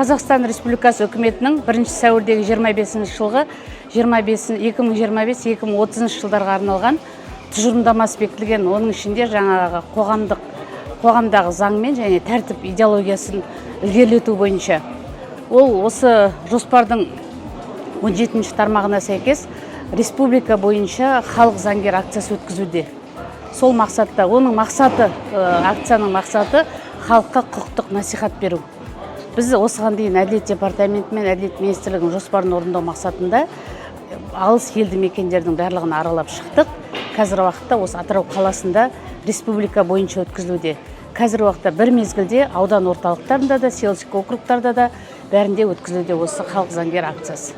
Қазақстан Республикасы үкіметінің 1 сәуірдегі 25 жылғы 25 2025-2030 жылдарға арналған тұжырымдамасы бекітілген. Оның ішінде жаңағы қоғамдық, қоғамдағы заң мен және тәртіп идеологиясын ілгерілету бойынша, ол осы жоспардың 17 тармағына сәйкес республика бойынша «Халық заңгер» акциясы өткізуде. Сол мақсатта, оның мақсаты, акцияның мақсаты – халыққа құқықтық насихат беру. Біз осыған дейін Әділет департаменті мен Әділет министрлігінің жоспарын орындау мақсатында алыс елді мекендердің барлығын аралап шықтық. Қазіргі уақытта осы Атырау қаласында республика бойынша өткізілуде. Қазіргі уақытта бір мезгілде аудан орталықтарында да, сельский округтарда да, бәрінде өткізілуде осы «Халық заңгер» акциясы.